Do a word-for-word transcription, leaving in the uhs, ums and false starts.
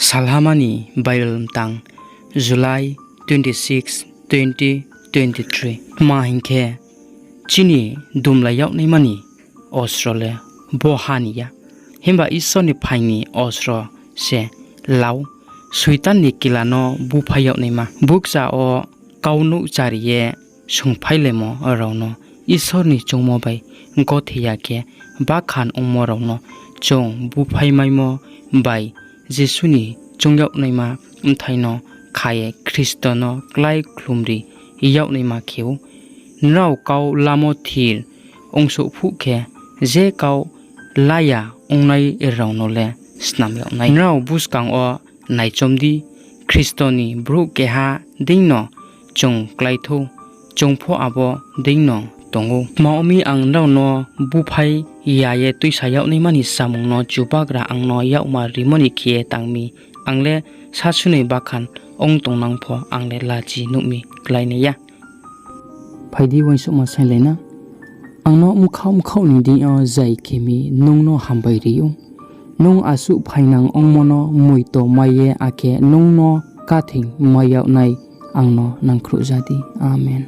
Salhama ni Bible mtang, July twenty-six, twenty twenty-three. Tma hing khe, chini dumlai yag naima ni osro le bo ha ni ya, himba Isor ni phaing ni osro se lau, Soitan ni kila no búphai yag naima. Bukcha wo kau nouh chári ye sungphailaimo rao no Isor ni choungmo bai gothe ya khe, bakhan ongmo rao no chung búphaimaimo bai Jisu ni choung yag naima bthai no kha ye Khristo no klái khlumri yag naima khe ou. Nrao kau lamo thir ongsouh phuh khe, je kau la ya ongnai rao no le snam yag nai. Nrao buskang wo naichom di, Khristo ni brouh keha deino chung klái thou, chung pho abo deino tong ou. Tma ong mi, ang nrao no búphai ya ye tuisa yag naima ni samung no Chubagra ang no yakmar rimo ni khe ye tang mi, ang le sasu ni bakhan ong tongnang pho ang le lachi nuh mi klái nai ya. Phai di, uaingsouhma sainglai na. Ang no bkhaoh bkhaoh ni deing yo zai khe mi nung no hambai ri ou. Nung asuh phaingnang ongmo no moito mai ye, akhe nung no khathing mai yag nai ang no nangkhruhja di. Amen.